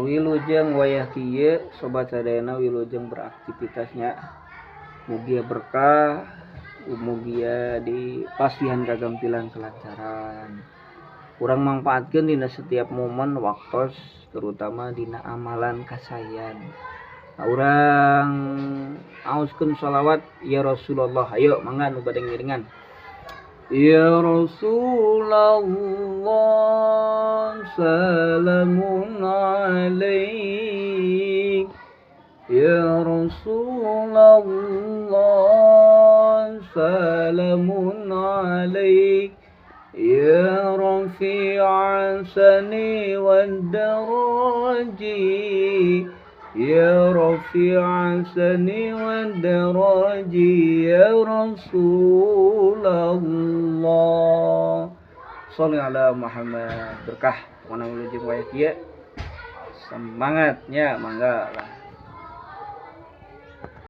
Wilujeng wayah kieu sobat sadayana, wilujeng beraktivitasnya, mugia berkah, mugia dipasihan kagampilan kelancaran. Urang mangpaatkeun dina setiap momen waktos, terutama dina amalan kasaean. Nah, urang aoskeun sholawat ya Rasulullah. Ayo mangga nu bade ngiringan. Ya Rasulullah, salamun alaik. Ya Rasulullah, salamun alaik. Ya Rafi'a sani wad daraji, ya Rafi'a sani wad daraji, ya Rasulullah. Sholli ala Muhammad. Berkah pokona wilujeng wayah kieu, semangatnya mangga lah.